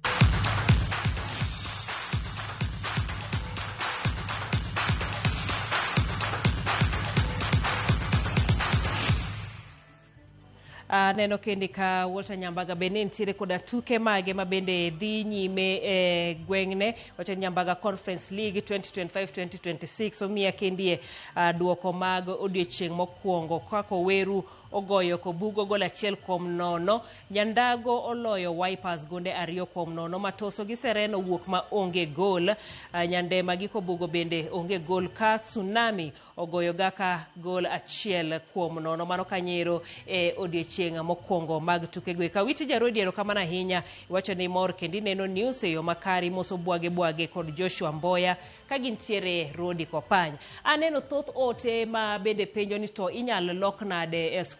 Aneno kendi ka Walter Nyambaga bende nitiere koda tuke mage ma bende dhi nyime e gweng'ne. Wacho ni Nyambaga Conference League 2025-2026 omiya kendie duoko mag odiechieng' mokwongo kaka Oweru ogoyo Kobugo gol 1-0, Nyandago oloyo Wipers gonde 2-0, Matoso gi Sereno wuok ma onge gol, Nyandema gi Kobugo bende onge gol, ka Tsunami ogoyo Gaka gol 1-0. Mano kanyero e odiechieng' mokwongo mag tukego. E Kawiti Jarodi, erokamano ahinya, iwacho ni mor kendo ineno news e yo makare, imoso Bwage Bwage kod Joshua Mboya ka gintiere Rodi Kopany. Aneno thoth ote ma bende penjo ni to inyalo lok nade e skul.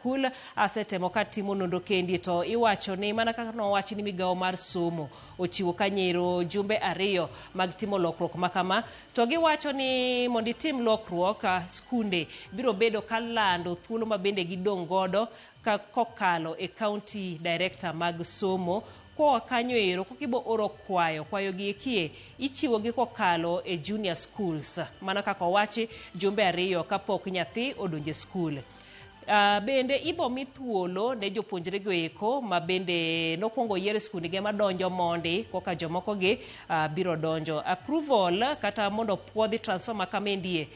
Asetemo katimo nonro kendi to iwacho ni mana kaka nowachi ni migawo mar somo ochiwo kanyero jumbe 2 mag timo lokruok makama, to giwacho ni mondo itim lokruok skunde biro bedo kalando thuolo ma bende gidong' godo ka kokalo e county director mag somo. Koa kanyo ero kokibo oro kwayo gi ekie ichiwo gi kokalo e junior schools, mana kaka owachi jumbe 2 kapok nyathi odonje skul. Bende ibo mi thuolo ne jopuonjre go eko ma bende nokwongo yier skundgi madonjo mondi koka jomoko gi biro donjo. Approval kata mondo puodhi transfer ma kamendie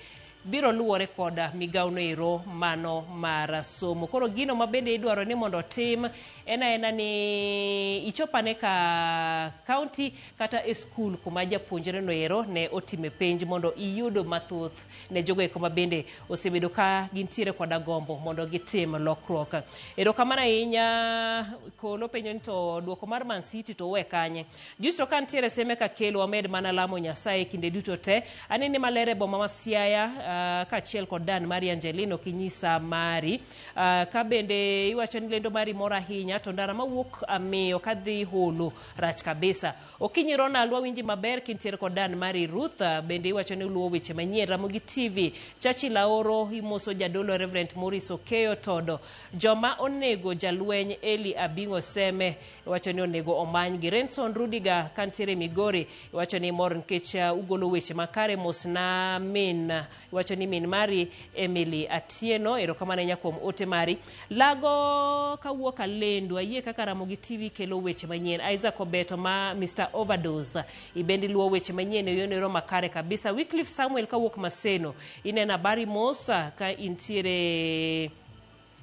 biro luwore koda migawo no ero mano mar somo. Koro gino ma bende idwaro ni mondo otim en aena ni ichopane ka county kata e skul kuma japuonjre no ero ne otime penj mondo iyud mathoth ne jogo eko ma bende osebedo ka gintiere koda gombo mondo gitim lokruok. Erokamano ahinya. Kolo penjo ni to duoko mar Man City to we kanye. Justo ka nitiere seme ka kelo wamed mana lamo Nyasaye kinde duto te. Anene maler e boma ma Siaya kaachiel kod Dan mari Angelino kinyisa mari. Ka bende iwacho ni lendo mari mor ahinya to ndara mawuok Amiyo kadhi Holo rach kabisa. Okinyi Ronald wawinji maber kintiere kod Dan mari Ruth. Bende iwacho ni uluwo weche manyien Ramogi TV. Chachi Laoro imoso jadolo Reverend Maurice Okeyo Todo. Joma onego jalweny Eli Abingo Seme iwacho ni onego omany gi. Renson Rudiga kantiere Migori iwacho ni mor nikech ugolo weche makare. Mosna min, iwacho ni min mari Emily Atieno, erokamano ahinya kuom ote mari. Lago kawuok Alendo, ayie kaka Ramogi TV kelo weche manyien. Isaac Obeto ma Mr Overdose ibendi luwo weche manyien e yono makare kabisa. Wycliffe Samuel kawuok Maseno ineno habari mosa ka intiere,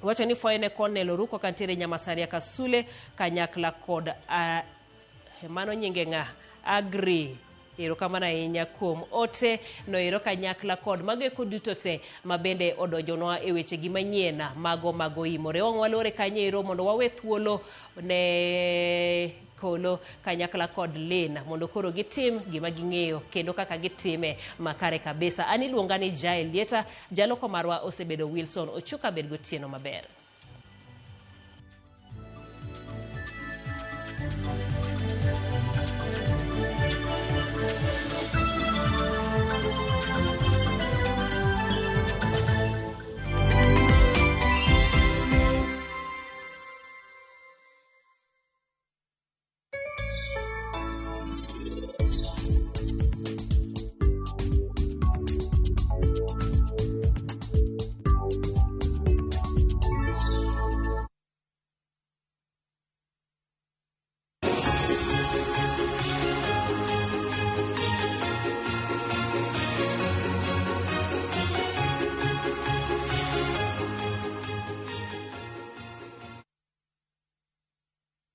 wacho ni fwayne Cornel Oruko kantiere Nyamasaria Kasule kanyakla kod mano nyinge ng'a Agri. Erokamano ahinya kuom ote no ero kanyakla kod mago eko duto te ma bende odonjonwa e weche gi manyien mago mago imore. Wang' walore kanyo ero mondo wawe thuolo ne Kolo kanyakla kod Lena mondo koro gitim gima ging'eyo kendo kaka gitime makare kabisa. An iluonga ni Jael Lieta, jaloko marwa osebedo Wilson Ochuka. Bed gotieno maber.